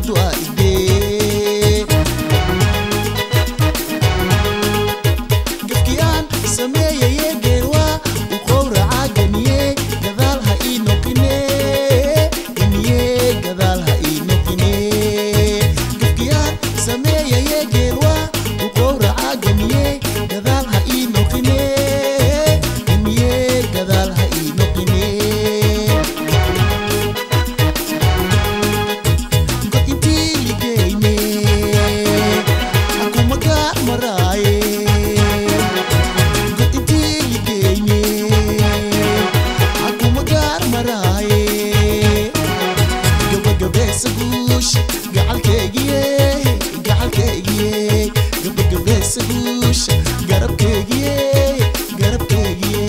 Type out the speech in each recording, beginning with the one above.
Du'a idee gafkiyaan sameeyaye geelwaa u qowraca ganiye gadaal ha ii noqine ganiye gadaal ha ii noqine gafkiyaan sameeyaye geelwaa u qowraca ganiye gadaal ha ii noqine ganiye gadaal ha ii noqine god intii ligeyne akuma gaar maraaye god intii ligeyne akuma gaar maraaye gabagabeesa guusha gacalkeygiye gacalkeygiye gabagabeesa guusha garabkeygiye garabkeygiye.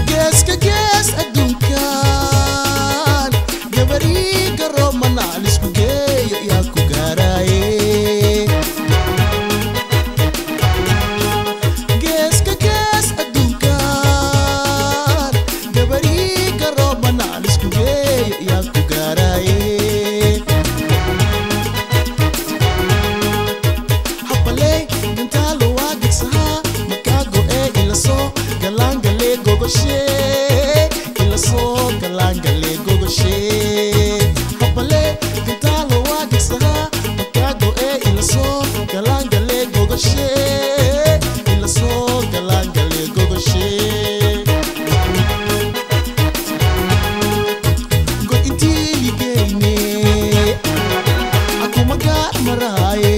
Geeska gees adduunkan gabariga romana lisku geeyo yaa ku gaaraaye geeska gees adduunkan gabariga romana lisku geeyo yaa ku gaaraaye habale gantaalo waa gegsahaa makaago ee ilasoo galaangale gogoshe ilasoo galaangale gogoshe habale gantaalo waa gegsahaa makaago ee ilasoo galaangale gogoshe ilasoo galaangale gogoshe god intii ligeyne akuma gaar maraaye.